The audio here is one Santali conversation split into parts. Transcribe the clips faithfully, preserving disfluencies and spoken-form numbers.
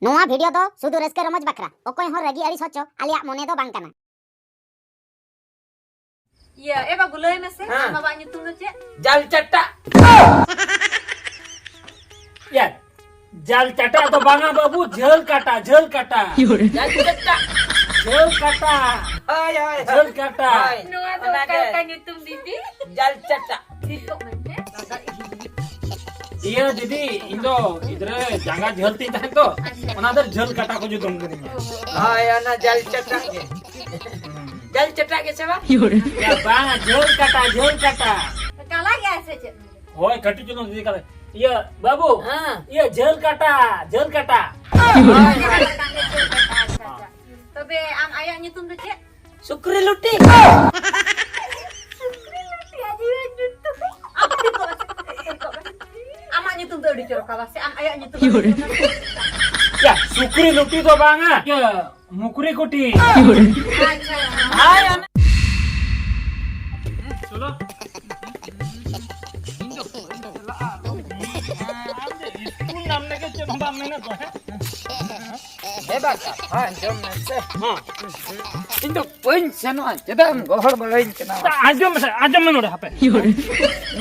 ᱱᱚᱣᱟ ᱵᱷᱤᱰᱤᱭᱳ ᱫᱚ ᱥᱩᱫᱷᱩ ᱨᱟᱹᱥᱠᱟᱹ ᱨᱚᱢᱚᱡᱽ ᱵᱟᱠᱷᱨᱟ, ᱚᱠᱚᱭ ᱦᱚᱸ ᱨᱟᱹᱜᱤ ᱟᱹᱲᱤᱥ ᱦᱚᱪᱚ ᱟᱞᱮᱭᱟᱜ ᱢᱚᱱᱮ ᱫᱚ ᱵᱟᱝ ᱠᱟᱱᱟ᱾ ᱤᱭᱟᱹ, ᱮ ᱵᱟᱹᱵᱩ, ᱞᱟᱹᱭ ᱢᱮᱥᱮ, ᱦᱮᱸ᱾ ᱟᱢ ᱵᱟᱵᱟᱣᱟᱜ ᱧᱩᱛᱩᱢ ᱫᱚ ᱪᱮᱫ? ᱡᱟᱞ ᱪᱟᱴᱟ᱾ ᱭᱟ, ᱡᱟᱞ ᱪᱟᱴᱟ ᱫᱚ ᱵᱟᱝᱟ ᱵᱟᱹᱵᱩ, ᱡᱷᱟᱹᱞ ᱠᱟᱴᱟ, ᱡᱷᱟᱹᱞ ᱠᱟᱴᱟ᱾ ᱡᱟᱞ ᱪᱟᱴᱟ᱾ ᱡᱷᱟᱹᱞ ᱠᱟᱴᱟ᱾ ᱦᱳᱭ, ᱦᱳᱭ, ᱦᱳᱭ᱾ ᱡᱷᱟᱹᱞ ᱠᱟᱴᱟ᱾ ᱦᱳᱭ, ᱱᱚᱣᱟ ᱫᱚ ᱚᱱᱟᱜᱮ᱾ ᱚᱠᱟ ᱞᱮᱠᱟ ᱧᱩᱛᱩᱢ, ᱫᱤᱫᱤ? ᱡᱟᱞ ᱪᱟᱴᱟ᱾ ᱴᱷᱤᱠᱚᱜ ᱢᱮᱱᱛᱮ᱾ ᱤᱭᱟᱹ ᱫᱤᱫᱤ, ᱤᱧ ᱫᱚ ᱜᱤᱫᱽᱨᱟᱹ ᱡᱟᱸᱜᱟ ᱡᱷᱟᱹᱞ ᱛᱤᱧ ᱛᱟᱦᱮᱸ ᱛᱚ, ᱟᱪᱪᱷᱟ᱾ ᱚᱱᱟ ᱫᱚ ᱡᱷᱟᱹᱞ ᱠᱟᱴᱟ ᱠᱚ ᱧᱩᱛᱩᱢ ᱠᱟᱹᱫᱤᱧᱟ᱾ ᱦᱳᱭ, ᱚᱱᱟ ᱡᱟᱞ ᱪᱟᱴᱟ ᱜᱮ᱾ ᱡᱟᱞ ᱪᱟᱴᱟ ᱜᱮ ᱥᱮ ᱵᱟᱝ? ᱭᱟ, ᱵᱟᱝ, ᱡᱷᱟᱹᱞ ᱠᱟᱴᱟ, ᱡᱷᱟᱹᱞ ᱠᱟᱴᱟ᱾ ᱠᱟᱞᱟ ᱜᱮᱭᱟᱭ ᱥᱮ ᱪᱮᱫ? ᱦᱳᱭ, ᱠᱟᱹᱴᱤᱡ ᱪᱩᱞᱩᱝ ᱫᱤᱫᱤ ᱠᱟᱞᱮ᱾ ᱤᱭᱟᱹ, ᱵᱟᱹᱵᱩ᱾ ᱦᱮᱸ᱾ ᱤᱭᱟᱹ, ᱡᱷᱟᱹᱞ ᱠᱟᱴᱟ, ᱡᱷᱟᱹᱞ ᱠᱟᱴᱟ᱾ ᱦᱳᱭ, ᱦᱳᱭ᱾ ᱟᱪᱪᱷᱟ, ᱟᱪᱪᱷᱟ᱾ ᱛᱚᱵᱮ ᱟᱢ ᱟᱭᱳ ᱧᱩᱛᱩᱢ ᱫᱚ ᱪᱮᱫ? ᱥᱩᱠᱨᱤ ᱞᱩᱴᱤ᱾ ᱥᱩᱠᱨᱤ ᱞᱩᱴᱤ, ᱟᱡᱤᱡ ᱧᱩᱛᱩᱢ᱾ ᱟᱢᱟᱜ ᱧᱩᱛᱩᱢ ᱫᱚ ᱟᱹᱰᱤ ᱪᱚᱨᱚᱠᱟ, ᱵᱟᱥᱮ? ᱟᱢ ᱟᱭᱳ ᱧᱩᱛᱩᱢ ᱫᱚ ᱟᱹᱰᱤ ᱪᱚᱨᱚᱠᱟ᱾ ᱭᱟ, ᱥᱩᱠᱨᱤ ᱞᱩᱴᱤ ᱫᱚ ᱵᱟᱝᱟ᱾ ᱤᱭᱟᱹ, ᱢᱩᱠᱨᱤ ᱠᱩᱴᱤ᱾ ᱟᱪᱪᱷᱟ᱾ ᱦᱳᱭ, ᱚᱱᱟ᱾ ᱪᱚᱞᱚ᱾ ᱤᱧ ᱫᱚ ᱵᱟᱹᱧ ᱪᱟᱞᱟᱜᱼᱟ᱾ ᱟᱢ ᱫᱚ ᱤᱥᱠᱩᱞ ᱱᱟᱢ ᱞᱟᱹᱜᱤᱫ ᱪᱮᱫ ᱦᱚᱸ ᱵᱟᱢ ᱢᱮᱱᱮᱫ ᱫᱚ, ᱦᱮᱸ? ᱦᱮᱸ ᱵᱟ, ᱠᱟᱛᱷᱟ ᱟᱸᱡᱚᱢ ᱢᱮᱥᱮ᱾ ᱦᱮᱸ᱾ ᱤᱧ ᱫᱚ ᱵᱟᱹᱧ ᱥᱮᱱᱚᱜᱼᱟ, ᱪᱮᱫᱟᱜ ᱮᱢ ᱜᱚᱦᱚᱲ ᱵᱟᱲᱟᱭᱤᱧ ᱠᱟᱱᱟ? ᱟᱸᱡᱚᱢ ᱢᱮᱥᱮ, ᱟᱸᱡᱚᱢ ᱢᱮ ᱱᱚᱰᱮ ᱦᱟᱯᱮ᱾ ᱤᱧ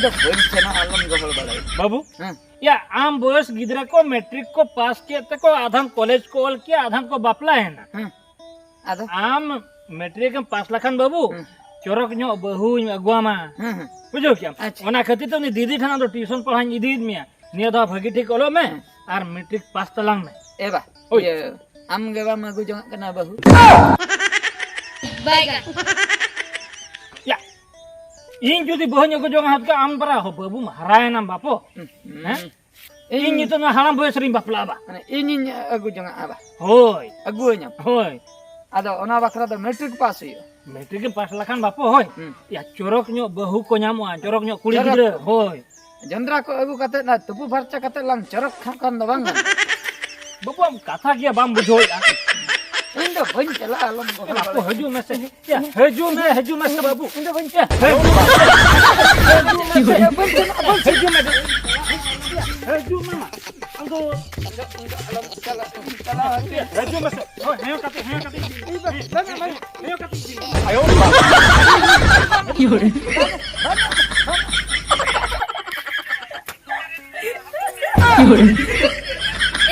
ᱫᱚ ᱵᱟᱹᱧ ᱥᱮᱱᱚᱜᱼᱟ, ᱟᱞᱚᱢ ᱜᱚᱦᱚᱲ ᱵᱟᱲᱟᱭᱤᱧ᱾ ᱵᱟᱹᱵᱩ, ᱦᱮᱸ᱾ ᱭᱟ, ᱟᱢ ᱵᱚᱭᱚᱥ ᱜᱤᱫᱽᱨᱟᱹ ᱠᱚ ᱢᱮᱴᱨᱤᱠ ᱠᱚ ᱯᱟᱥ ᱠᱮᱫ ᱛᱮᱠᱚ ᱟᱫᱷᱟᱱ ᱠᱚᱞᱮᱡᱽ ᱠᱚ ᱚᱞ ᱠᱮᱜᱼᱟ, ᱟᱫᱷᱟᱱ ᱠᱚ ᱵᱟᱯᱞᱟᱭᱮᱱᱟ᱾ ᱦᱮᱸ᱾ ᱟᱫᱚ? ᱟᱢ ᱢᱮᱴᱨᱤᱠ ᱮᱢ ᱯᱟᱥ ᱞᱮᱠᱷᱟᱱ ᱵᱟᱹᱵᱩ, ᱦᱮᱸ᱾ ᱪᱚᱨᱚᱠ ᱧᱚᱜ ᱵᱟᱹᱦᱩᱧ ᱟᱹᱜᱩᱣᱟᱢᱟ᱾ ᱦᱮᱸ, ᱦᱮᱸ᱾ ᱵᱩᱡᱷᱟᱹᱣ ᱠᱮᱜᱼᱟᱢ? ᱟᱪᱪᱷᱟ᱾ ᱚᱱᱟ ᱠᱷᱟᱹᱛᱤᱨ ᱛᱮ ᱩᱱᱤ ᱫᱤᱫᱤ ᱴᱷᱮᱱ ᱟᱫᱚ ᱴᱤᱭᱩᱥᱚᱱ ᱯᱟᱲᱦᱟᱣᱤᱧ ᱤᱫᱤᱭᱮᱫ ᱢᱮᱭᱟ᱾ ᱱᱤᱭᱟᱹ ᱫᱷᱟᱣ ᱵᱷᱟᱹᱜᱤ ᱴᱷᱤᱠ ᱚᱞᱚᱜ ᱢᱮ ᱟᱨ ᱢᱮᱴᱨᱤᱠ ᱯᱟᱥ ᱛᱟᱞᱟᱝ ᱢᱮ᱾ ᱮ ᱵᱟ, ᱳᱭ᱾ ᱤᱭᱟᱹ, ᱟᱢ ᱜᱮ ᱵᱟᱢ ᱟᱹᱜᱩ ᱡᱚᱝᱟᱜ ᱠᱟᱱᱟ ᱵᱟᱹᱦᱩ? ᱵᱟᱭᱜᱟ᱾ ᱭᱟ, ᱤᱧ ᱡᱩᱫᱤ ᱵᱟᱹᱦᱩᱧ ᱟᱹᱜᱩ ᱡᱚᱝᱟ, ᱦᱟᱛ ᱠᱟ ᱟᱢ ᱵᱟᱨᱟ ᱦᱚ ᱵᱟᱹᱵᱩᱢ ᱦᱟᱨᱟᱭᱮᱱᱟᱢ ᱵᱟᱯᱚ᱾ ᱦᱩᱸ, ᱦᱩᱸ᱾ ᱦᱮᱸ? ᱤᱧ ᱤᱧ ᱱᱤᱛᱚᱜ ᱱᱚᱣᱟ ᱦᱟᱲᱟᱢ ᱵᱚᱭᱮᱥ ᱨᱤᱧ ᱵᱟᱯᱞᱟᱜᱼᱟ ᱵᱟ? ᱢᱟᱱᱮ ᱤᱧᱤᱧ ᱟᱹᱜᱩ ᱡᱚᱝᱟᱜᱼᱟ ᱵᱟ? ᱦᱳᱭ᱾ ᱟᱹᱜᱩᱣᱟᱹᱧᱟᱢ? ᱦᱳᱭ᱾ ᱟᱫᱚ ᱚᱱᱟ ᱵᱟᱠᱷᱨᱟ ᱫᱚ ᱢᱮᱴᱨᱤᱠ ᱯᱟᱥ ᱦᱩᱭᱩᱜᱼᱟ᱾ ᱢᱮᱴᱨᱤᱠ ᱮᱢ ᱯᱟᱥ ᱞᱮᱠᱷᱟᱱ ᱵᱟᱯᱚ, ᱦᱳᱭ᱾ ᱦᱩᱸ᱾ ᱭᱟ, ᱪᱚᱨᱚᱠ ᱧᱚᱜ ᱵᱟᱹᱦᱩ ᱠᱚ ᱧᱟᱢᱚᱜᱼᱟ, ᱪᱚᱨᱚᱠ ᱧᱚᱜ ᱠᱩᱲᱤ ᱪᱚᱨᱚᱠ ᱜᱤᱫᱽᱨᱟᱹ, ᱠᱚ᱾ ᱦᱳᱭ᱾ ᱡᱚᱸᱰᱨᱟ ᱠᱚ ᱟᱹᱜᱩ ᱠᱟᱛᱮ, ᱚᱱᱟ ᱛᱩᱯᱩ ᱯᱷᱟᱨᱪᱟ ᱠᱟᱛᱮ ᱞᱟᱝ ᱪᱚᱨᱚᱠ ᱠᱷᱟᱱ ᱫᱚ ᱵᱟᱝ ᱜᱟᱱᱚᱜᱼᱟ? ᱵᱟᱹᱵᱩ, ᱟᱢ ᱠᱟᱛᱷᱟ ᱜᱮᱭᱟ ᱵᱟᱢ ᱵᱩᱡᱷᱟᱹᱣᱮᱫᱼᱟ᱾ ᱤᱧ ᱫᱚ ᱵᱟᱹᱧ ᱪᱟᱞᱟᱜᱼᱟ, ᱟᱞᱚᱢ ᱜᱚᱦᱚᱲ ᱵᱟᱯᱚ, ᱵᱟᱲᱟᱭᱟ᱾ ᱦᱤᱡᱩᱜ ᱢᱮᱥᱮ᱾ ᱭᱟ, ᱦᱤᱡᱩᱜ ᱢᱮ, ᱦᱤᱡᱩᱜ ᱢᱮᱥᱮ ᱵᱟᱹᱵᱩ᱾ ᱤᱧ ᱫᱚ ᱵᱟᱹᱧ ᱪᱟᱞᱟᱜᱼᱟ᱾ ᱦᱤᱡᱩᱜ ᱢᱮ᱾ ᱵᱟᱹᱧ ᱪᱟᱞᱟᱜᱼᱟ, ᱵᱟᱹᱧ ᱪᱟᱞᱟᱜᱼᱟ᱾ ᱦᱤᱡᱩᱜ ᱢᱮ᱾ ᱦᱤᱡᱩᱜ ᱢᱮ᱾ ᱦᱤᱡᱩᱜ ᱢᱮᱥᱮ᱾ ᱦᱳᱭ, ᱦᱮᱸ, ᱠᱟᱹᱴᱤᱡ, ᱦᱮᱸ, ᱠᱟᱹᱴᱤᱡ᱾ ᱦᱮᱸ, ᱠᱟᱹᱴᱤᱡ᱾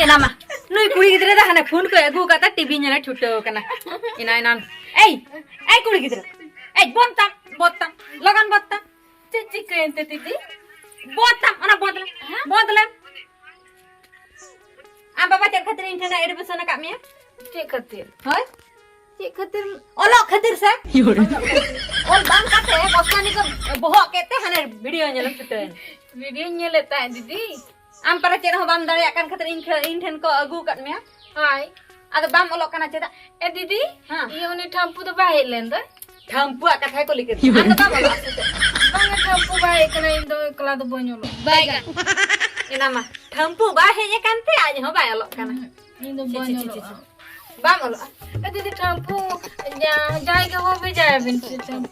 ᱮᱱᱟ ᱢᱟ, ᱱᱩᱭ ᱠᱩᱲᱤ ᱜᱤᱫᱽᱨᱟᱹ ᱫᱚ ᱦᱟᱱᱮ ᱯᱷᱳᱱ ᱠᱚ ᱟᱹᱜᱩ ᱠᱟᱫᱟ, ᱴᱤᱵᱷᱤ ᱧᱮᱞᱮ ᱪᱷᱩᱴᱟᱹᱣ ᱠᱟᱱᱟ᱾ ᱮᱱᱟ, ᱮᱱᱟ᱾ ᱮᱭ, ᱮᱭ ᱠᱩᱲᱤ ᱜᱤᱫᱽᱨᱟᱹ, ᱮᱭ ᱵᱚᱱ ᱛᱟᱢ, ᱵᱚᱱ ᱛᱟᱢ, ᱞᱚᱜᱚᱱ ᱵᱚᱱ ᱛᱟᱢ᱾ ᱪᱮᱫ ᱪᱤᱠᱟᱹᱭᱮᱱ ᱛᱮ ᱫᱤᱫᱤ? ᱵᱚᱱ ᱛᱟᱢ, ᱚᱱᱟ ᱵᱚᱱᱫ ᱞᱮᱢ, ᱦᱮᱸ? ᱵᱚᱱᱫ ᱞᱮᱢ᱾ ᱟᱢ ᱵᱟᱵᱟ ᱪᱮᱫ ᱠᱷᱟᱹᱛᱤᱨ ᱤᱧ ᱴᱷᱮᱱ ᱮ admission ᱟᱠᱟᱫ ᱢᱮᱭᱟ? ᱪᱮᱫ ᱠᱷᱟᱹᱛᱤᱨ? ᱦᱳᱭ? ᱪᱮᱫ ᱠᱷᱟᱹᱛᱤᱨ? ᱚᱞᱚᱜ ᱠᱷᱟᱹᱛᱤᱨ ᱥᱮ? ᱚᱞ ᱵᱟᱝ ᱠᱟᱛᱮ ᱵᱚᱥᱛᱟᱱᱤ ᱠᱚ ᱵᱚᱦᱚᱜ ᱠᱮᱫ ᱛᱮ ᱦᱟᱱᱮ video ᱧᱮᱞᱮᱢ ᱪᱷᱩᱴᱟᱹᱣ ᱮᱱᱟ᱾ ᱵᱷᱤᱰᱤᱭᱳᱧ ᱧᱮᱞᱮᱫ ᱛᱟᱦᱮᱸᱫ ᱫᱤᱫᱤ᱾ ᱟᱢ ᱯᱟᱨᱟ ᱪᱮᱫ ᱦᱚᱸ ᱵᱟᱢ ᱫᱟᱲᱮᱭᱟᱜ ᱠᱟᱱ ᱠᱷᱟᱹᱛᱤᱨ ᱤᱧ ᱠᱷᱟᱹ-, ᱤᱧ ᱴᱷᱮᱱ ᱠᱚ ᱟᱹᱜᱩ ᱟᱠᱟᱫ ᱢᱮᱭᱟ᱾ ᱦᱳᱭ᱾ ᱟᱫᱚ ᱵᱟᱢ ᱚᱞᱚᱜ ᱠᱟᱱᱟ ᱪᱮᱫᱟᱜ? ᱮ ᱫᱤᱫᱤ, ᱦᱮᱸ᱾ ᱤᱭᱟᱹ ᱩᱱᱤ ᱴᱷᱟᱢᱯᱩ ᱫᱚ ᱵᱟᱭ ᱦᱮᱡ ᱞᱮᱱ ᱫᱚ? ᱴᱷᱟᱢᱯᱩᱣᱟᱜ ᱠᱟᱛᱷᱟ ᱜᱮᱠᱚ ᱞᱟᱹᱭ ᱠᱮᱫ᱾ ᱟᱢ ᱫᱚ ᱵᱟᱢ ᱚᱞᱚᱜᱼᱟ ᱥᱮ ᱪᱮᱫ? ᱵᱟᱝᱟ, ᱴᱷᱟᱢᱯᱩ ᱵᱟᱭ ᱦᱮᱡ ᱠᱟᱱᱟ, ᱤᱧ ᱫᱚ ᱮᱠᱞᱟ ᱫᱚ ᱵᱟᱹᱧ ᱚᱞᱚᱜᱼᱟ᱾ ᱵᱟᱭ ᱜᱟᱱ᱾ ᱮᱱᱟ ᱢᱟ, ᱴᱷᱟᱢᱯᱩ ᱵᱟᱭ ᱦᱮᱡ ᱟᱠᱟᱱ ᱛᱮ ᱟᱡ ᱦᱚᱸ ᱵᱟᱭ ᱚᱞᱚᱜ ᱠᱟᱱᱟ᱾ ᱤᱧ ᱫᱚ ᱪᱷᱤ, ᱵᱟᱹᱧ ᱪᱷᱤ, ᱪᱷᱤ, ᱚᱞᱚᱜᱼᱟ᱾ ᱪᱷᱤ᱾ ᱵᱟᱢ ᱚᱞᱚᱜᱼᱟ? ᱮ ᱫᱤᱫᱤ, ᱴᱷᱟᱢᱯᱩ ᱡᱟ-, ᱡᱟᱦᱟᱸᱭ ᱜᱮ ᱦᱚᱦᱚ ᱵᱷᱮᱡᱟᱭᱟᱵᱤᱱ ᱥᱮ ᱴᱷᱟᱢᱯᱩ?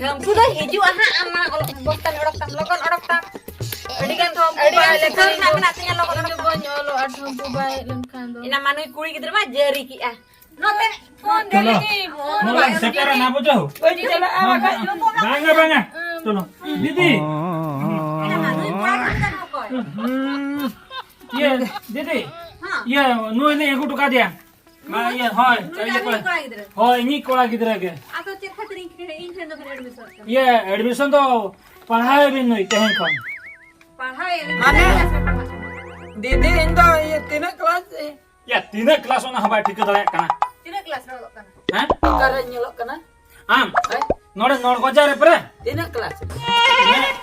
ᱴᱷᱟᱢᱯᱩ ᱫᱚ ᱦᱤᱡᱩᱜᱼᱟ ᱦᱟᱸᱜ, ᱟᱢ ᱢᱟ ᱚᱞᱚᱜ ᱵᱚᱥᱛᱟ ᱚᱰᱚᱠ ᱛᱟᱢ, ᱞᱚᱜᱚᱱ ᱚᱰᱚᱠ ᱛᱟᱢ᱾ ᱟᱹᱰᱤ ᱜᱟᱱ ᱴᱷᱟᱢᱯᱩ ᱟᱹᱰᱤ ᱵᱟᱭ ᱜᱟᱱ ᱦᱮᱡ ᱞᱮᱠᱷᱟᱱ ᱥᱤᱠᱷᱟᱹᱣ ᱨᱮᱱᱟᱜ ᱢᱮᱱᱟᱜ ᱛᱤᱧᱟ, ᱞᱚᱜᱚᱱ ᱤᱧ ᱫᱚ ᱚᱰᱚᱠ ᱛᱟᱢ᱾ ᱵᱟᱹᱧ ᱚᱞᱚᱜᱼᱟ, ᱴᱷᱟᱢᱯᱩ ᱵᱟᱭ ᱦᱮᱡ ᱞᱮᱱᱠᱷᱟᱱ ᱫᱚ᱾ ᱮᱱᱟ ᱢᱟ ᱱᱩᱭ ᱠᱩᱲᱤ ᱜᱤᱫᱽᱨᱟᱹ ᱢᱟ ᱡᱟᱹᱨᱤ ᱠᱮᱜᱼᱟ᱾ ᱱᱚᱛᱮ ᱯᱷᱳᱱ ᱪᱚᱞᱚ᱾ ᱨᱮᱜᱮ, ᱯᱷᱳᱱ ᱱᱚᱣᱟ ᱨᱮᱜᱮ᱾ ᱥᱮᱴᱮᱨ ᱮᱱᱟ, ᱵᱩᱡᱷᱟᱹᱣ? ᱵᱟᱹᱧ ᱪᱟᱞᱟᱜᱼᱟ, ᱵᱟᱠᱷᱟᱡ ᱵᱟᱝᱟ, ᱵᱟᱝᱟ᱾ ᱪᱚᱞᱚ᱾ ᱫᱤᱫᱤ᱾ ᱮᱱᱟ ᱢᱟ ᱱᱩᱭ ᱠᱚᱲᱟ ᱜᱤᱫᱽᱨᱟᱹ ᱫᱚ ᱚᱠᱚᱭ? ᱦᱩᱸ᱾ ᱤᱭᱟᱹ, ᱫᱤᱫᱤ᱾ ᱦᱮᱸ᱾ ᱤᱭᱟᱹ, ᱱᱩᱭ ᱞᱤᱧ ᱟᱹᱜᱩ ᱦᱚᱴᱚ ᱠᱟᱫᱮᱭᱟ᱾ ᱢᱟ, ᱤᱭᱟᱹ, ᱦᱳᱭ, ᱱᱩᱭ ᱤᱭᱟᱹ ᱫᱚ ᱠᱚᱲᱟ᱾ ᱟᱹᱵᱤᱱ ᱠᱚᱲᱟ ᱜᱤᱫᱽᱨᱟᱹ? ᱦᱳᱭ, ᱤᱧᱤᱡ ᱠᱚᱲᱟ ᱜᱤᱫᱽᱨᱟᱹ ᱜᱮ᱾ ᱟᱫᱚ ᱪᱮᱫ ᱠᱷᱟᱹᱛᱤᱨ ᱤᱧ ᱴᱷᱮᱱ, ᱤᱧ ᱴᱷᱮᱱ ᱫᱚ ᱵᱤᱱ admission ᱠᱟᱱᱟ? ᱤᱭᱟᱹ, admission ᱫᱚ ᱯᱟᱲᱦᱟᱣ ᱮ ᱵᱤᱱ ᱱᱩᱭ ᱛᱮᱦᱮᱧ ᱠᱷᱚᱱ᱾ ᱯᱟᱲᱦᱟᱣ ᱮ ᱞᱮ ᱢᱟᱱᱮ? ᱫᱤᱫᱤ, ᱤᱧ ᱫᱚ ᱤᱭᱟᱹ ᱛᱤᱱᱟᱹᱜ class? ᱭᱟ, ᱛᱤᱱᱟᱹᱜ class ᱚᱱᱟ ᱦᱚᱸ ᱵᱟᱭ ᱴᱷᱤᱠᱟᱹ ᱫᱟᱲᱮᱭᱟᱜ ᱠᱟᱱᱟ᱾ ᱛᱤᱱᱟᱹᱜ class ᱨᱮ ᱚᱞᱚᱜ ᱠᱟᱱᱟ? ᱦᱮᱸ? ᱚᱠᱟᱨᱮ ᱧᱮᱞᱚᱜ ᱠᱟᱱᱟ? ᱟᱢ? ᱦᱮᱸ? ᱱᱚᱰᱮ ᱱᱚᱲᱜᱚᱡᱟ ᱨᱮ ᱯᱮᱨᱮ? ᱛᱤᱱᱟᱹᱜ class? ᱤᱧᱟᱹᱜ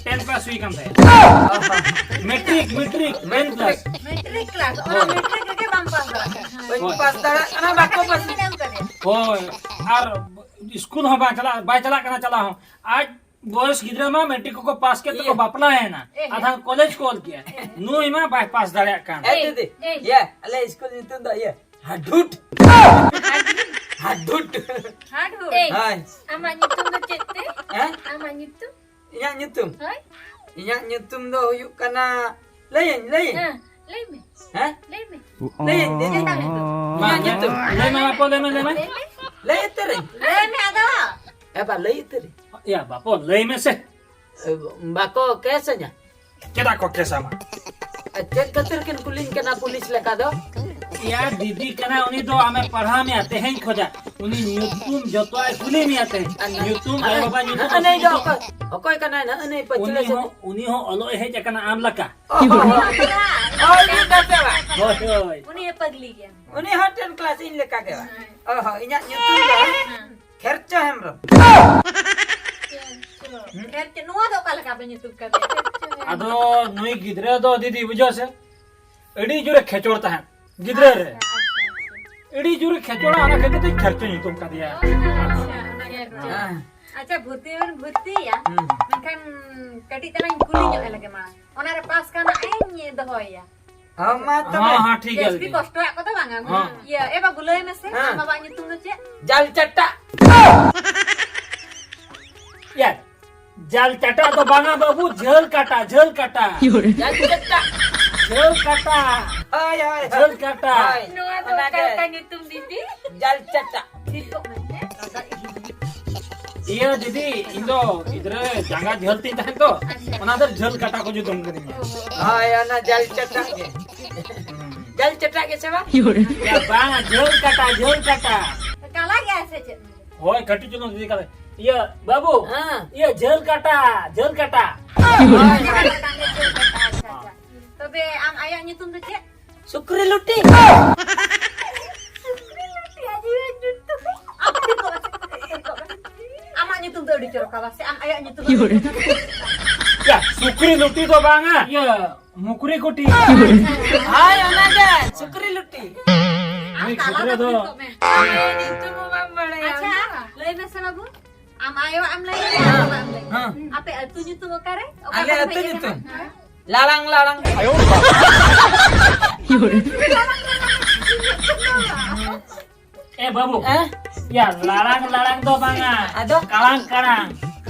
ten class ᱦᱩᱭ ᱠᱟᱱ ᱛᱟᱭᱟ᱾ ᱚ ᱦᱚᱸ᱾ Matric, matric, ten class᱾ Matric class? ᱚᱱᱟ ᱦᱳᱭ᱾ Matric ᱨᱮᱜᱮ ᱵᱟᱢ pass ᱫᱟᱲᱮᱭᱟᱜ ᱠᱟᱱᱟ᱾ ᱵᱟᱹᱧ ᱦᱳᱭ᱾ Pass ᱫᱟᱲᱮᱭᱟᱜ ᱠᱟᱱᱟ, ᱵᱟᱠᱚ pass ᱦᱚᱪᱚᱧ ᱠᱟᱱᱟ᱾ ᱦᱳᱭ, ᱟᱨ ᱤᱥᱠᱩᱞ ᱦᱚᱸ ᱵᱟᱭ ᱪᱟᱞᱟᱜ, ᱵᱟᱭ ᱪᱟᱞᱟᱜ ᱠᱟᱱᱟ ᱪᱟᱞᱟᱣ ᱦᱚᱸ᱾ ᱟᱡ ᱵᱚᱭᱮᱥ ᱜᱤᱫᱽᱨᱟᱹ ᱢᱟ ᱢᱮᱴᱨᱤᱠ ᱠᱚᱠᱚ ᱯᱟᱥ ᱠᱮᱫ ᱛᱮᱠᱚ ᱤᱭᱟᱹ᱾ ᱵᱟᱯᱞᱟᱭᱮᱱᱟ᱾ ᱮ, ᱦᱮᱸ᱾ ᱟᱫᱷᱟ ᱠᱚᱞᱮᱡᱽ ᱠᱚ ᱚᱞ ᱠᱮᱜᱼᱟ᱾ ᱮ, ᱦᱮᱸ᱾ ᱱᱩᱭ ᱢᱟ ᱵᱟᱭ ᱯᱟᱥ ᱫᱟᱲᱮᱭᱟᱜ ᱠᱟᱱ᱾ ᱮ, ᱮᱭ, ᱫᱤᱫᱤ, ᱮᱭ᱾ ᱤᱭᱟᱹ, ᱟᱞᱮ ᱥᱠᱩᱞ ᱧᱩᱛᱩᱢ ᱫᱚ ᱤᱭᱟᱹ, ᱦᱟᱰᱷᱩᱴ᱾ ᱦᱟᱰᱷᱩᱴ᱾ ᱦᱟᱰᱷᱩᱴ? ᱮᱭ, ᱦᱳᱭ᱾ ᱟᱢᱟᱜ ᱧᱩᱛᱩᱢ ᱫᱚ ᱪᱮᱫ ᱛᱮ? ᱦᱮᱸ? ᱟᱢᱟᱜ ᱧᱩᱛᱩᱢ? ᱤᱧᱟᱹᱜ ᱧᱩᱛᱩᱢ? ᱦᱳᱭ᱾ ᱤᱧᱟᱹᱜ ᱧᱩᱛᱩᱢ ᱫᱚ ᱦᱩᱭᱩᱜ ᱠᱟᱱᱟ, ᱞᱟᱹᱭᱟᱹᱧ, ᱞᱟᱹᱭᱟᱹᱧ? ᱦᱮᱸ᱾ ᱞᱟᱹᱭ ᱢᱮ᱾ ᱦᱮᱸ? ᱞᱟᱹᱭ ᱢᱮ᱾ ᱞᱟᱹᱭ ᱤᱧ ᱫᱮ᱾ ᱪᱮᱫ ᱛᱟᱢ ᱧᱩᱛᱩᱢ? ᱢᱟ, ᱤᱧᱟᱹᱜ ᱧᱩᱛᱩᱢ᱾ ᱞᱟᱹᱭ ᱢᱮ, ᱵᱟᱯᱚ, ᱞᱟᱹᱭ ᱢᱮ, ᱞᱟᱹᱭ ᱢᱮ᱾ ᱞᱟᱹᱭ ᱢᱮ᱾ ᱞᱟᱹᱭ ᱩᱛᱟᱹᱨᱟᱹᱧ᱾ ᱞᱟᱹᱭ ᱢᱮ ᱟᱫᱚ᱾ ᱮ ᱵᱟ, ᱞᱟᱹᱭ ᱩᱛᱟᱹᱨᱟᱹᱧ᱾ ᱭᱟ, ᱵᱟᱯᱚ, ᱞᱟᱹᱭ ᱢᱮ ᱥᱮ᱾ ᱮ, ᱵᱟᱠᱚ ᱠᱮᱥ ᱟᱹᱧᱟ? ᱪᱮᱫᱟᱜ ᱠᱚ ᱠᱮᱥ ᱟᱢᱟ? ᱮ, ᱪᱮᱫ ᱠᱷᱟᱹᱛᱤᱨ ᱠᱤᱱ ᱠᱩᱞᱤᱧ ᱠᱟᱱᱟ ᱯᱩᱞᱤᱥ ᱞᱮᱠᱟ ᱫᱚ? ᱭᱟ, ᱫᱤᱫᱤ ᱠᱟᱱᱟ ᱩᱱᱤ ᱫᱚ, ᱟᱢᱮ ᱯᱟᱲᱦᱟᱣ ᱢᱮᱭᱟ, ᱛᱮᱦᱮᱧ ᱠᱷᱚᱡᱟᱜ᱾ ᱩᱱᱤ ᱧᱩᱛᱩᱢ ᱡᱚᱛᱚᱣᱟᱜ ᱮ ᱠᱩᱞᱤ ᱢᱮᱭᱟ ᱛᱮᱦᱮᱧ᱾ ᱟᱨ ᱧᱩᱛᱩᱢ, ᱟᱭᱳ ᱵᱟᱵᱟ ᱧᱩᱛᱩᱢ, ᱱᱟᱜᱼᱟ ᱱᱟᱹᱭ ᱫᱚ ᱧᱩᱛᱩᱢ᱾ ᱚᱠᱚᱭ, ᱚᱠᱚᱭ ᱠᱟᱱᱟᱭ ᱱᱟᱜᱼᱟ ᱱᱟᱹᱭ ᱯᱟᱹᱪᱷᱞᱟᱹ ᱩᱱᱤ ᱥᱮᱫ? ᱦᱚᱸ, ᱩᱱᱤ ᱦᱚᱸ ᱚᱞᱚᱜ ᱮ ᱦᱮᱡ ᱟᱠᱟᱱᱟ ᱟᱢ ᱞᱮᱠᱟ᱾ ᱚ, ᱦᱚᱸ, ᱦᱚᱸ᱾ ᱦᱳᱭ, ᱩᱱᱤ ᱫᱚ ᱥᱮ ᱵᱟᱝ? ᱦᱳᱭ, ᱦᱳᱭ᱾ ᱩᱱᱤ ᱦᱚᱸ ᱯᱟᱹᱜᱽᱞᱤ ᱜᱮᱭᱟ᱾ ᱩᱱᱤ ᱦᱚᱸ ten class ᱤᱧ ᱞᱮᱠᱟ ᱜᱮ ᱵᱟᱝ? ᱦᱮᱸ᱾ ᱚ, ᱦᱚᱸ, ᱤᱧᱟᱹᱜ ᱧᱩᱛᱩᱢ ᱫᱚ ᱦᱮᱸ᱾ ᱠᱷᱮᱨᱪᱚ ᱦᱮᱢᱵᱨᱚᱢ᱾ ᱠᱷᱮᱨᱪᱚ, ᱱᱚᱣᱟ ᱫᱚ ᱚᱠᱟ ᱞᱮᱠᱟ ᱯᱮ ᱧᱩᱛᱩᱢ ᱠᱟᱫᱮᱭᱟ? ᱟᱫᱚ ᱱᱩᱭ ᱜᱤᱫᱽᱨᱟᱹ ᱫᱚ ᱫᱤᱫᱤ ᱵᱩᱡᱷᱟᱹᱣ ᱥᱮ, ᱟᱹᱰᱤ ᱡᱳᱨᱮ ᱠᱷᱮᱪᱚᱲ ᱛᱟᱦᱮᱸᱫ ᱜᱤᱫᱽᱨᱟᱹ ᱨᱮ᱾ ᱟᱪᱪᱷᱟ, ᱟᱪᱪᱷᱟ, ᱟᱪᱪᱷᱟ᱾ ᱟᱹᱰᱤ ᱡᱳᱨᱮ ᱠᱷᱮᱪᱚᱲᱟ, ᱚᱱᱟ ᱠᱷᱟᱹᱛᱤᱨ ᱛᱮ ᱠᱷᱮᱨᱪᱚ ᱧᱩᱛᱩᱢ ᱠᱟᱫᱮᱭᱟ᱾ ᱚ, ᱟᱪᱪᱷᱟ, ᱚᱱᱟ ᱜᱮ᱾ ᱦᱮᱸ᱾ ᱟᱪᱪᱷᱟ, ᱵᱷᱚᱨᱛᱤ ᱦᱚᱸᱵᱮᱱ ᱵᱷᱚᱨᱛᱤᱭᱮᱭᱟ, ᱦᱩᱸ᱾ ᱢᱮᱱᱠᱷᱟᱱ ᱠᱟᱹᱴᱤᱡ ᱛᱟᱞᱟᱝ ᱠᱩᱞᱤ ᱧᱚᱜ ᱞᱮᱜᱮ ᱢᱟ, ᱚᱱᱟᱨᱮ ᱯᱟᱥ ᱠᱷᱟᱱ ᱦᱟᱸᱜ ᱤᱧ ᱫᱚᱦᱚᱭᱮᱭᱟ᱾ ᱦᱚᱸ, ᱢᱟ ᱛᱚᱵᱮ᱾ ᱦᱚᱸ, ᱦᱚᱸ, ᱴᱷᱤᱠ ᱜᱮᱭᱟ, ᱡᱟᱹᱥᱛᱤ ᱴᱷᱤᱠ ᱜᱮᱭᱟ᱾ ᱠᱚᱥᱴᱚᱣᱟᱜ ᱠᱚᱫᱚ ᱵᱟᱝᱟ᱾ ᱦᱚᱸ᱾ ᱤᱭᱟᱹ, ᱮ ᱵᱟᱹᱵᱩ, ᱞᱟᱹᱭ ᱢᱮᱥᱮ, ᱦᱮᱸ᱾ ᱟᱢ ᱵᱟᱵᱟᱣᱟᱜ ᱧᱩᱛᱩᱢ ᱫᱚ ᱪᱮᱫ? ᱡᱟᱞ ᱪᱟᱴᱟ᱾ ᱭᱟ, ᱡᱟᱞ ᱪᱟᱴᱟ ᱫᱚ ᱵᱟᱝᱟ ᱵᱟᱹᱵᱩ, ᱡᱷᱟᱹᱞ ᱠᱟᱴᱟ, ᱡᱷᱟᱹᱞ ᱠᱟᱴᱟ᱾ ᱡᱟᱞ ᱪᱟᱴᱟ᱾ ᱡᱷᱟᱹᱞ ᱠᱟᱴᱟ᱾ ᱦᱳᱭ, ᱦᱳᱭ, ᱦᱳᱭ᱾ ᱡᱷᱟᱹᱞ ᱠᱟᱴᱟ᱾ ᱦᱳᱭ, ᱱᱚᱣᱟ ᱫᱚ ᱚᱱᱟᱜᱮ᱾ ᱚᱠᱟ ᱞᱮᱠᱟ ᱧᱩᱛᱩᱢ ᱫᱤᱫᱤ? ᱡᱟᱞ ᱪᱟᱴᱟ᱾ ᱛᱷᱤᱨ ᱠᱚᱜ ᱢᱮ, ᱦᱮᱸ? ᱤᱭᱟᱹ ᱫᱤᱫᱤ, ᱤᱧ ᱫᱚ ᱜᱤᱫᱽᱨᱟᱹ ᱡᱟᱸᱜᱟ ᱡᱷᱟᱹᱞ ᱛᱤᱧ ᱛᱟᱦᱮᱸ ᱛᱚ, ᱟᱪᱪᱷᱟ᱾ ᱚᱱᱟ ᱫᱚ ᱡᱷᱟᱹᱞ ᱠᱟᱴᱟ ᱠᱚ ᱧᱩᱛᱩᱢ ᱠᱟᱹᱫᱤᱧᱟ᱾ ᱦᱳᱭ, ᱚᱱᱟ ᱡᱟᱞ ᱪᱟᱴᱟ ᱜᱮ᱾ ᱦᱩᱸ᱾ ᱡᱟᱞ ᱪᱟᱴᱟ ᱜᱮ ᱥᱮ ᱵᱟᱝ? ᱭᱟ, ᱵᱟᱝ, ᱡᱷᱟᱹᱞ ᱠᱟᱴᱟ, ᱡᱷᱟᱹᱞ ᱠᱟᱴᱟ᱾ ᱠᱟᱞᱟ ᱜᱮᱭᱟᱭ ᱥᱮ ᱪᱮᱫ? ᱦᱳᱭ, ᱠᱟᱹᱴᱤᱡ ᱪᱩᱞᱩᱝ ᱫᱤᱫᱤ ᱠᱟᱞᱟ᱾ ᱤᱭᱟᱹ, ᱵᱟᱹᱵᱩ, ᱦᱮᱸ᱾ ᱤᱭᱟᱹ, ᱡᱷᱟᱹᱞ ᱠᱟᱴᱟ, ᱡᱷᱟᱹᱞ ᱠᱟᱴᱟ᱾ ᱦᱳᱭ, ᱦᱳᱭ᱾ ᱟᱪᱪᱷᱟ, ᱟᱪᱪᱷᱟ᱾ ᱛᱚᱵᱮ ᱟᱢ ᱟᱭᱳᱣᱟᱜ ᱧᱩᱛᱩᱢ ᱫᱚ ᱪᱮᱫ? ᱥᱩᱠᱨᱤ ᱞᱩᱴᱤ᱾ ᱥᱩᱠᱨᱤ ᱞᱩᱴᱤ, ᱟᱡᱤᱡ ᱧᱩᱛᱩᱢ᱾ ᱟᱢᱟᱜ ᱧᱩᱛᱩᱢ ᱫᱚ ᱟᱹᱰᱤ ᱪᱚᱨᱚᱠᱟ, ᱵᱟᱝ ᱥᱮ? ᱟᱢ ᱟᱭᱳᱣᱟᱜ ᱧᱩᱛᱩᱢ ᱫᱚ ᱟᱹᱰᱤ ᱪᱚᱨᱚᱠᱟ᱾ ᱭᱟ, ᱥᱩᱠᱨᱤ ᱞᱩᱴᱤ ᱫᱚ ᱵᱟᱝᱟ᱾ ᱤᱭᱟᱹ, ᱢᱩᱠᱨᱤ ᱠᱩᱴᱤ᱾ ᱦᱳᱭ, ᱚᱱᱟᱜᱮ, ᱥᱩᱠᱨᱤ ᱞᱩᱴᱤ᱾ ᱱᱩᱭ ᱜᱤᱫᱽᱨᱟᱹ ᱫᱚ᱾ ᱟᱢ ᱛᱟᱞᱟ ᱨᱮ ᱫᱩᱲᱩᱵ ᱠᱚᱜ ᱢᱮ᱾ ᱟᱪᱪᱷᱟ, ᱞᱟᱹᱭ ᱢᱮᱥᱮ ᱵᱟᱹᱵᱩ, ᱟᱢ ᱟᱭᱳᱣᱟᱜ ᱮᱢ ᱞᱟᱹᱭ ᱠᱮᱫᱟ, ᱟᱢ ᱵᱟᱵᱟᱣᱟᱜ ᱮᱢ ᱞᱟᱹᱭ ᱠᱮᱫᱟ? ᱦᱮᱸ᱾ ᱟᱯᱮ ᱟᱹᱛᱩ ᱧᱩᱛᱩᱢ ᱚᱠᱟᱨᱮ? ᱚᱠᱟ ᱟᱞᱮ ᱠᱚᱨᱮ ᱟᱹᱛᱩ ᱯᱮ ᱧᱩᱛᱩᱢ? ᱦᱮᱸ᱾ ᱞᱟᱲᱟᱝ, ᱞᱟᱲᱟᱝ᱾ ᱮ ᱵᱟᱹᱵᱩ, ᱦᱮᱸ? ᱭᱟ, ᱞᱟᱲᱟᱝ, ᱞᱟᱲᱟᱝ ᱫᱚ ᱵᱟᱝᱟ᱾ ᱟᱫᱚ? ᱠᱟᱲᱟᱝ, ᱠᱟᱲᱟᱝ᱾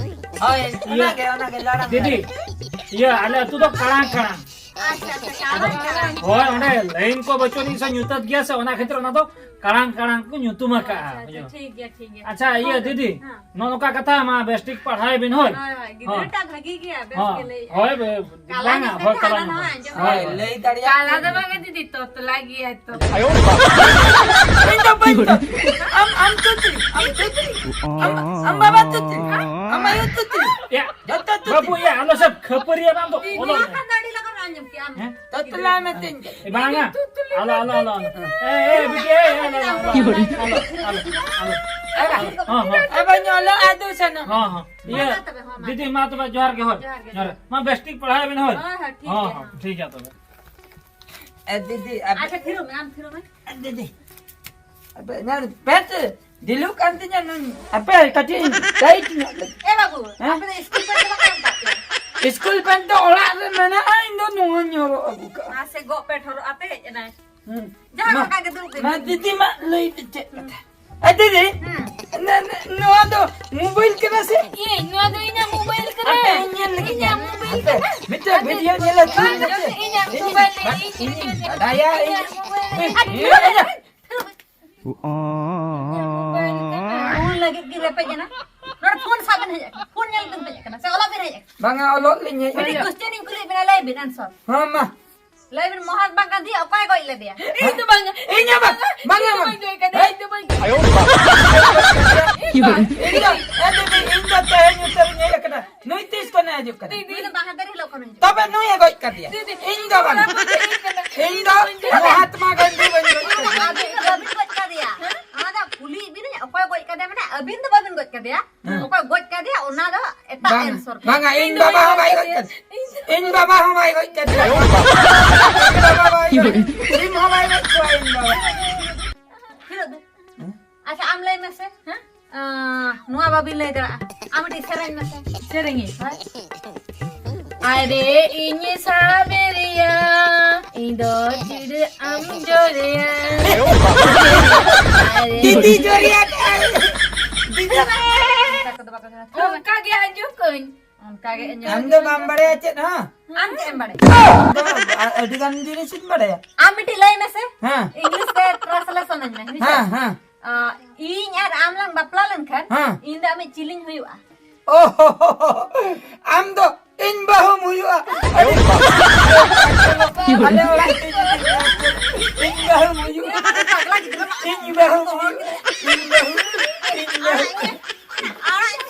ᱦᱳᱭ, ᱤᱭᱟᱹ, ᱚᱱᱟᱜᱮ, ᱚᱱᱟᱜᱮ, ᱞᱟᱲᱟᱝ, ᱫᱤᱫᱤ, ᱞᱟᱲᱟᱝ᱾ ᱤᱭᱟᱹ, ᱟᱞᱮ ᱟᱹᱛᱩ ᱫᱚ ᱠᱟᱲᱟᱝ, ᱠᱟᱲᱟᱝ᱾ ᱟᱪᱪᱷᱟ, ᱟᱪᱪᱷᱟ, ᱠᱟᱲᱟᱝ, ᱠᱟᱲᱟᱝ᱾ ᱦᱳᱭ, ᱚᱸᱰᱮ ᱞᱟᱭᱤᱱ ᱠᱚ ᱵᱟᱹᱪᱩᱜ ᱟᱹᱱᱤᱡ ᱥᱮ ᱧᱩᱛᱟᱹᱛ ᱜᱮᱭᱟ ᱥᱮ, ᱚᱱᱟ ᱠᱷᱟᱹᱛᱤᱨ ᱚᱱᱟ ᱫᱚ ᱠᱟᱲᱟᱝ ᱠᱟᱲᱟᱝ ᱠᱚ ᱧᱩᱛᱩᱢ ᱟᱠᱟᱜᱼᱟ, ᱟᱪᱪᱷᱟ, ᱟᱪᱪᱷᱟ, ᱵᱩᱡᱷᱟᱹᱣ? ᱴᱷᱤᱠ ᱜᱮᱭᱟ, ᱴᱷᱤᱠ ᱜᱮᱭᱟ᱾ ᱟᱪᱪᱷᱟ, ᱤᱭᱟᱹ, ᱦᱳᱭ, ᱫᱤᱫᱤ, ᱦᱮᱸ᱾ ᱱᱚᱜᱼᱚ ᱱᱚᱝᱠᱟ ᱠᱟᱛᱷᱟ ᱢᱟ, ᱵᱮᱥ ᱴᱷᱤᱠ ᱯᱟᱲᱦᱟᱣ ᱵᱤᱱ, ᱦᱳᱭ᱾ ᱦᱳᱭ, ᱦᱳᱭ, ᱜᱤᱫᱽᱨᱟᱹ ᱦᱳᱭ᱾ ᱴᱟᱜ ᱵᱷᱟᱹᱜᱤ ᱜᱮᱭᱟ, ᱵᱮᱥ ᱦᱳᱭ, ᱜᱮ ᱞᱟᱹᱭᱮᱜᱼᱟ᱾ ᱦᱳᱭ, ᱵᱮ-, ᱠᱟᱞᱟ ᱵᱟᱝᱟ, ᱧᱚᱜ ᱦᱳᱭ, ᱠᱟᱛᱷᱟ ᱠᱟᱞᱟ ᱟᱞᱟᱝ ᱧᱚᱜ᱾ ᱦᱚᱸ ᱟᱸᱡᱚᱢ ᱦᱳᱭ, ᱦᱩᱭᱩᱜᱼᱟ᱾ ᱞᱟᱹᱭ ᱫᱟᱲᱮᱭᱟᱜ ᱠᱟᱞᱟ ᱫᱚ ᱵᱟᱝᱟ ᱫᱤᱫᱤ, ᱛᱚᱛᱞᱟ ᱜᱮᱭᱟᱭ ᱛᱚ᱾ ᱟᱭᱳ ᱵᱟᱵᱟ᱾ ᱤᱧ ᱫᱚ ᱵᱟᱹᱧ ᱛᱚᱛᱞᱟ᱾ ᱟᱢ, ᱟᱢ ᱛᱚᱛᱞᱤ, ᱟᱢ ᱛᱚᱛᱞᱤ᱾ ᱟᱢ, ᱟᱢ ᱵᱟᱵᱟ ᱛᱚᱛᱞᱤ, ᱟᱢ ᱟᱭᱳ ᱛᱚᱛᱞᱤ᱾ ᱭᱟ, ᱡᱚᱛᱚ ᱛᱚᱛᱞᱤ᱾ ᱵᱟᱹᱵᱩ, ᱭᱟ, ᱟᱞᱚ ᱥᱮ ᱠᱷᱟᱹᱯᱟᱹᱨᱤᱭᱟ ᱵᱟᱝ ᱫᱚ, ᱤᱧ ᱚᱞᱚᱜ ᱱᱚᱣᱟ ᱢᱮ᱾ ᱠᱷᱟᱱ ᱫᱚ ᱟᱹᱰᱤ ᱞᱚᱜᱚᱱ ᱟᱸᱡᱚᱢ ᱠᱮᱜᱼᱟᱢ᱾ ᱦᱮᱸ? ᱛᱚᱛᱞᱟ ᱢᱮ ᱛᱤᱧ ᱠᱟᱱᱟ᱾ ᱮ, ᱵᱟᱝᱟ᱾ ᱟᱞᱚ, ᱟᱞᱚ, ᱟᱞᱚ, ᱟᱞᱚ᱾ ᱮ, ᱮ, ᱵᱤᱴᱤ, ᱮ, ᱮ, ᱟᱞᱚ, ᱟᱞᱚ, ᱟᱞᱚ, ᱟᱞᱚ, ᱟᱞᱚ, ᱟᱞᱚ᱾ ᱦᱚᱸ, ᱦᱚᱸ᱾ ᱮ, ᱵᱟᱹᱧ ᱚᱞᱚᱜᱼᱟ, ᱫᱩ ᱥᱮᱱᱚ᱾ ᱦᱚᱸ, ᱦᱚᱸ᱾ ᱤᱭᱟᱹ, ᱢᱟ ᱛᱚᱵᱮ, ᱦᱚᱸ, ᱢᱟ᱾ ᱫᱤᱫᱤ, ᱢᱟ ᱛᱚᱵᱮ ᱡᱚᱦᱟᱨ ᱜᱮ, ᱦᱳᱭ᱾ ᱡᱚᱦᱟᱨ ᱜᱮ, ᱡᱚᱦᱟᱨ᱾ ᱡᱚᱦᱟᱨ᱾ ᱢᱟ ᱵᱮᱥ ᱴᱷᱤᱠ ᱯᱟᱲᱦᱟᱣ ᱵᱮᱱ, ᱦᱳᱭ᱾ ᱦᱳᱭ, ᱦᱳᱭ, ᱴᱷᱤᱠ ᱦᱚᱸ, ᱜᱮᱭᱟ, ᱦᱚᱸ, ᱦᱚᱸ᱾ ᱴᱷᱤᱠ ᱜᱮᱭᱟ ᱛᱚᱵᱮ᱾ ᱮ, ᱫᱤᱫᱤ, ᱟᱯᱮ ᱟᱪᱪᱷᱟ, ᱛᱷᱤᱨᱚᱜ ᱢᱮ, ᱟᱢ ᱛᱷᱤᱨᱚᱜ ᱢᱮ᱾ ᱮ, ᱫᱤᱫᱤ, ᱟᱯᱮ ᱧᱮᱞ ᱯᱮ ᱥᱮ, ᱰᱷᱤᱞᱩᱜ ᱠᱟᱱ ᱛᱤᱧᱟ ᱱᱩᱭ᱾ ᱟᱯᱮ ᱠᱟᱹᱴᱤᱡ ᱴᱟᱭᱤᱴ ᱧᱚᱜ ᱞᱮ᱾ ᱮ ᱵᱟᱹᱵᱩ, ᱦᱮᱸ? ᱟᱯᱮ ᱫᱚ ᱥᱠᱩᱞ ᱯᱮᱱᱴ ᱫᱚ ᱵᱟᱯᱮ ᱦᱚᱨᱚᱜ ᱠᱟᱜ ᱛᱮ? ᱥᱠᱩᱞ ᱯᱮᱱᱴ ᱫᱚ ᱚᱲᱟᱜ ᱨᱮ ᱢᱮᱱᱟᱜᱼᱟ, ᱤᱧ ᱫᱚ ᱱᱚᱣᱟᱧ ᱦᱚᱨᱚᱜ ᱟᱹᱜᱩ ᱠᱟᱜᱼᱟ᱾ ᱢᱟᱥᱮ ᱜᱚᱜ ᱯᱮᱱᱴ ᱦᱚᱨᱚᱜ ᱟᱛᱮ ᱦᱮᱡ ᱮᱱᱟᱭ᱾ ᱦᱩᱸ᱾ ᱡᱟᱦᱟᱸ ᱢᱟ, ᱞᱮᱠᱟ ᱜᱮ ᱫᱩᱲᱩᱵ ᱢᱟ ᱵᱤᱱ᱾ ᱫᱤᱫᱤ, ᱢᱟ ᱞᱟᱹᱭ ᱯᱮ ᱪᱮᱫ ᱠᱟᱛᱷᱟ? ᱮ ᱫᱤᱫᱤ, ᱦᱮᱸ᱾ ᱱᱮ-, ᱱᱮ-, ᱱᱚᱣᱟ ᱫᱚ ᱢᱳᱵᱟᱭᱤᱞ ᱠᱟᱱᱟ ᱥᱮ? ᱤᱧ, ᱱᱚᱣᱟ ᱫᱚ ᱤᱧᱟᱹᱜ ᱢᱳᱵᱟᱭᱤᱞ ᱠᱟᱱᱟ᱾ ᱟᱯᱮ ᱤᱧ ᱧᱮᱞ ᱞᱟᱹᱜᱤᱫ᱾ ᱤᱧᱟᱹᱜ ᱢᱳᱵᱟᱭᱤᱞ ᱦᱟᱯᱮ, ᱠᱟᱱᱟ᱾ ᱢᱤᱫᱴᱮᱡ ᱟᱯᱮ ᱵᱷᱤᱰᱤᱭᱳ ᱧᱮᱞ ᱦᱚᱪᱚᱧ ᱵᱟᱝ, ᱢᱮᱥᱮ᱾ ᱤᱧᱟᱹᱜ ᱤᱧ ᱢᱳᱵᱟᱭᱤᱞ, ᱵᱟ-, ᱤᱧ, ᱤᱧ ᱤᱧ ᱵᱟᱰᱟᱭᱟ, ᱤᱧ᱾ ᱤᱧᱟᱹᱜ ᱢᱳᱵᱟᱭᱤᱞ᱾ ᱤᱧ, ᱤᱧ, ᱤᱧ, ᱤᱧᱟᱹᱜ ᱢᱳᱵᱟᱭᱤᱞ ᱠᱟᱱᱟ᱾ ᱯᱷᱳᱱ ᱞᱟᱹᱜᱤᱫ ᱜᱮ ᱨᱮᱯᱮᱡ ᱮᱱᱟ᱾ ᱱᱚᱰᱮ ᱯᱷᱳᱱ ᱥᱟᱵ ᱵᱮᱱ ᱦᱮᱡ ᱟᱠᱟᱱᱟ᱾ ᱯᱷᱳᱱ ᱧᱮᱞ ᱵᱮᱱ ᱦᱮᱡ ᱟᱠᱟᱱᱟ ᱥᱮ ᱚᱞᱚᱜ ᱵᱮᱱ ᱦᱮᱡ ᱟᱠᱟᱱᱟ? ᱵᱟᱝᱟ, ᱚᱞᱚᱜ ᱞᱤᱧ ᱦᱮᱡ ᱢᱤᱫᱴᱤᱡ ᱟᱠᱟᱱᱟ᱾ ᱠᱚᱥᱪᱮᱱ ᱤᱧ ᱠᱩᱞᱤᱭᱮᱫ ᱵᱮᱱᱟ, ᱞᱟᱹᱭ ᱵᱮᱱ ᱟᱱᱥᱟᱨ᱾ ᱦᱚᱸ, ᱢᱟ᱾ ᱞᱟᱹᱭ ᱵᱤᱱ, ᱢᱚᱦᱟᱛᱢᱟ ᱜᱟᱱᱫᱷᱤ ᱚᱠᱚᱭ ᱜᱚᱡ ᱞᱮᱫᱮᱭᱟ? ᱤᱧ ᱫᱚ ᱵᱟᱝᱟ᱾ ᱤᱧ ᱦᱚᱸ ᱵᱟᱝ, ᱵᱟᱝᱟ, ᱤᱧ ᱫᱚ ᱵᱟᱝ᱾ ᱵᱟᱹᱧ ᱜᱚᱡ ᱠᱟᱫᱮᱭᱟ, ᱤᱧ ᱫᱚ ᱵᱟᱹᱧ ᱜᱚᱡ ᱠᱟᱫᱮᱭᱟ᱾ ᱤᱧ ᱫᱚ, ᱤᱧ ᱫᱚ, ᱮ ᱫᱤᱫᱤ, ᱤᱧ ᱫᱚ ᱛᱮᱦᱮᱧ ᱩᱛᱟᱹᱨ ᱤᱧ ᱦᱮᱡ ᱟᱠᱟᱱᱟ᱾ ᱱᱩᱭ ᱛᱤᱥ ᱠᱷᱚᱱᱮ ᱦᱤᱡᱩᱜ ᱠᱟᱱᱟ? ᱫᱤᱫᱤ ᱫᱚ ᱵᱟᱦᱟ ᱫᱟᱨᱮ ᱦᱤᱞᱳᱜ ᱠᱷᱚᱱ ᱦᱤᱡᱩᱜ ᱛᱚᱵᱮ ᱱᱩᱭ ᱮ ᱜᱚᱡ ᱠᱟᱫᱮᱭᱟ? ᱫᱤᱫᱤ, ᱤᱧ ᱫᱚ ᱵᱟᱝᱟ᱾ ᱤᱧ ᱫᱚ ᱵᱟᱹᱧ ᱜᱚᱡ ᱠᱟᱫᱮᱭᱟ᱾ ᱢᱚᱦᱟᱛᱢᱟ ᱜᱟᱱᱫᱷᱤ ᱵᱟᱹᱧ ᱜᱚᱡ ᱠᱟᱫᱮᱭᱟ᱾ ᱟᱹᱵᱤᱱ, ᱟᱹᱵᱤᱱ ᱜᱚᱡ ᱠᱟᱫᱮᱭᱟ? ᱦᱮᱸ? ᱚᱱᱟ ᱫᱚ ᱠᱩᱞᱤᱭᱮᱫ ᱵᱤᱱᱟᱹᱧ, ᱚᱠᱚᱭ ᱜᱚᱡ ᱠᱟᱫᱮᱭᱟ? ᱢᱟᱱᱮ ᱟᱹᱵᱤᱱ ᱫᱚ ᱵᱟᱹᱵᱤᱱ ᱜᱚᱡ ᱠᱟᱫᱮᱭᱟ᱾ ᱦᱮᱸ᱾ ᱚᱠᱚᱭ ᱜᱚᱡ ᱠᱟᱫᱮᱭᱟ ᱚᱱᱟ ᱫᱚ ᱮᱴᱟᱜ ᱵᱟᱝ, answer ᱠᱟᱱᱟ᱾ ᱵᱟᱝᱟ, ᱤᱧ ᱵᱟᱵᱟ ᱦᱚᱸ ᱵᱟᱭ ᱜᱚᱡ ᱠᱟᱫᱮᱭᱟ᱾ ᱤᱧ ᱵᱟᱵᱟ ᱦᱚᱸ ᱵᱟᱭ ᱜᱚᱡ ᱠᱟᱫᱮᱭᱟ᱾ ᱤᱧ ᱵᱟᱵᱟ ᱵᱟᱭ ᱜᱚᱡ, ᱥᱤᱢ ᱦᱚᱸ ᱵᱟᱭ ᱜᱚᱡ ᱠᱚᱣᱟ ᱤᱧ ᱵᱟᱵᱟ᱾ ᱛᱤᱱᱟᱹᱜ ᱫᱤᱱ? ᱦᱮᱸ? ᱟᱪᱪᱷᱟ, ᱟᱢ ᱞᱟᱹᱭ ᱢᱮᱥᱮ, ᱦᱮᱸ? ᱟᱸ, ᱱᱚᱣᱟ ᱵᱟᱵᱤᱱ ᱞᱟᱹᱭ ᱫᱟᱲᱮᱭᱟᱜᱼᱟ᱾ ᱟᱢ ᱢᱤᱫᱴᱤᱡ ᱥᱮᱨᱮᱧ ᱢᱮᱥᱮ᱾ ᱥᱮᱨᱮᱧ ᱤᱧ, ᱦᱳᱭ᱾ ᱟᱨᱮ ᱤᱧ ᱥᱟᱵᱮᱨᱤᱭᱟ, ᱤᱧ ᱫᱚ ᱪᱤᱲᱟᱹ ᱟᱢ ᱡᱚᱨᱮᱭᱟ᱾ ᱟᱨᱮ ᱫᱤᱫᱤ ᱡᱚᱨᱮᱭᱟ ᱠᱟᱜᱼᱟᱭ᱾ ᱫᱤᱫᱤ᱾ ᱚᱱᱠᱟ ᱠᱚᱫᱚ ᱵᱟᱠᱚ ᱥᱮᱨᱮᱧᱟ᱾ ᱚᱱᱠᱟ ᱜᱮ ᱟᱸᱡᱚᱢ ᱠᱟᱹᱧ᱾ ᱚᱱᱠᱟ ᱟᱢ ᱫᱚ ᱵᱟᱢ ᱵᱟᱲᱟᱭᱟ ᱪᱮᱫ ᱦᱚᱸ? ᱟᱢ ᱪᱮᱫ ᱮᱢ ᱵᱟᱲᱟᱭᱟ? ᱤᱧ ᱫᱚ ᱟ- ᱟᱹᱰᱤ ᱜᱟᱱ ᱡᱤᱱᱤᱥ ᱤᱧ ᱵᱟᱲᱟᱭᱟ᱾ ᱟᱢ ᱢᱤᱫᱴᱤᱡ ᱞᱟᱹᱭ ᱢᱮᱥᱮ᱾ ᱦᱮᱸ᱾ English ᱛᱮ translation ᱟᱹᱧ ᱢᱮ, ᱦᱮᱸ ᱥᱮ? ᱦᱮᱸ, ᱦᱮᱸ᱾ ᱟ, ᱤᱧ ᱟᱨ ᱟᱢ ᱞᱟᱝ ᱵᱟᱯᱞᱟ ᱞᱮᱱᱠᱷᱟᱱ, ᱦᱮᱸ᱾ ᱤᱧ ᱫᱚ ᱟᱢᱤᱡ ᱪᱤᱞᱤᱧ ᱦᱩᱭᱩᱜᱼᱟ? ᱳ ᱦᱳ ᱦᱳ ᱦᱳ, ᱟᱢ ᱫᱚ ᱤᱧ ᱵᱟᱹᱦᱩᱢ ᱦᱩᱭᱩᱜᱼᱟ᱾ ᱟᱹᱰᱤ ᱟᱞᱮ ᱚᱲᱟᱜ ᱤᱧ ᱵᱟᱹᱦᱩᱢ ᱦᱩᱭᱩᱜᱼᱟ᱾ ᱤᱧ ᱵᱟᱹᱦᱩᱢ ᱦᱩᱭᱩᱜᱼᱟ᱾ ᱤᱧ ᱵᱟᱹᱦᱩ,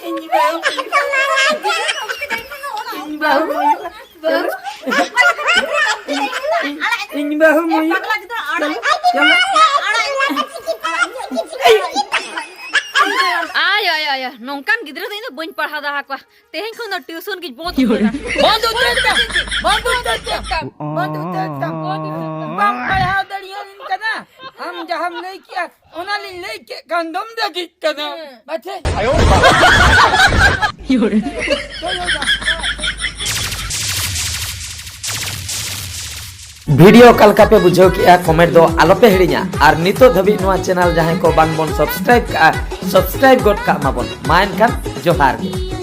ᱤᱧ ᱵᱟᱹᱦᱩ, ᱤᱧ ᱵᱟᱹᱦᱩ᱾ ᱤᱧ ᱵᱟᱹᱦᱩ ᱦᱩᱭᱩᱜᱼᱟ᱾ ᱤᱧ, ᱤᱧ ᱵᱟᱹᱦᱩ ᱦᱩᱭᱩᱜᱼᱟ᱾ ᱪᱚᱞᱚ, ᱪᱚᱞᱚ᱾ ᱟᱭᱳ, ᱟᱭᱳ, ᱟᱭᱳ, ᱱᱚᱝᱠᱟᱱ ᱜᱤᱫᱽᱨᱟᱹ ᱫᱚ ᱤᱧ ᱫᱚ ᱵᱟᱹᱧ ᱯᱟᱲᱦᱟᱣ ᱫᱟᱲᱮ ᱟᱠᱚᱣᱟ᱾ ᱛᱮᱦᱮᱧ ᱠᱷᱚᱱ ᱫᱚ tuition ᱜᱤᱧ ᱵᱚᱱᱫ ᱩᱛᱟᱹᱨ ᱫᱟ᱾ ᱵᱚᱱᱫ ᱩᱛᱟᱹᱨ ᱫᱟ᱾ ᱵᱚᱱᱫ ᱩᱛᱟᱹᱨ ᱫᱟ᱾ ᱵᱟᱢ ᱯᱟᱲᱦᱟᱣ ᱫᱟᱲᱮᱭᱟᱹᱧ ᱠᱟᱱᱟ᱾ ᱟᱢ ᱡᱟᱦᱟᱸᱢ ᱞᱟᱹᱭ ᱠᱮᱜᱼᱟ, ᱚᱱᱟ ᱞᱤᱧ ᱞᱟᱹᱭ ᱠᱮᱫ ᱠᱷᱟᱱ ᱫᱚᱢ ᱫᱟᱹᱜᱤᱜ ᱠᱟᱱᱟ᱾ ᱦᱮᱸ᱾ ᱵᱟᱪᱷᱮ? ᱵᱷᱤᱰᱤᱭᱳ ᱚᱠᱟ ᱞᱮᱠᱟ ᱯᱮ ᱵᱩᱡᱷᱟᱹᱣ ᱠᱮᱜᱼᱟ, comment ᱫᱚ ᱟᱞᱚᱯᱮ ᱦᱤᱲᱤᱧᱟ᱾ ᱟᱨ ᱱᱤᱛᱚᱜ ᱫᱷᱟᱹᱵᱤᱡ ᱱᱚᱣᱟ channel ᱡᱟᱦᱟᱸᱭ ᱠᱚ ᱵᱟᱝ ᱵᱚᱱ subscribe ᱠᱟᱜᱼᱟ, subscribe ᱜᱚᱫ ᱠᱟᱜ ᱢᱟᱵᱚᱱ᱾ ᱢᱟ ᱮᱱᱠᱷᱟᱱ ᱡᱚᱦᱟᱨ ᱜᱮ᱾